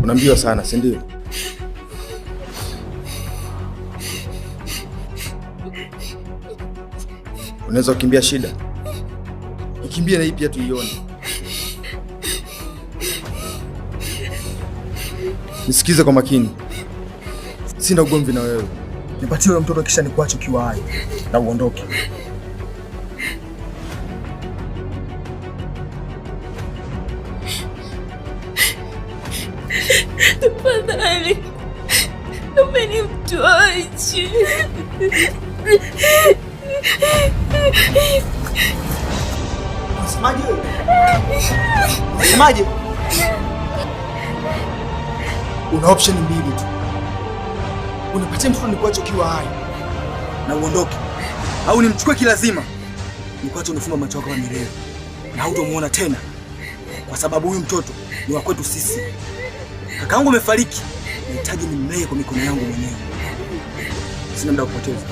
Una mbio sana, si ndio? Unaweza kukimbia shida, ikimbie na hii pia tuione. Nisikize kwa makini, sina ugomvi na wewe. Nipatie huyo mtoto kisha nikuache ukiwa hai na uondoke. Tafadhali naombeni mtuache. Unasemaje wewe? Unasemaje? Una option mbili tu, unipatie mtoto nikuache ukiwa hai Na uondoke au nimchukue kilazima, nikuache unafumba macho yako kama milele na hautomuona tena, kwa sababu huyu mtoto ni wa kwetu sisi. Kakaangu amefariki, nahitaji nimlee kwa mikono yangu mwenyewe. Sina muda wa kupoteza.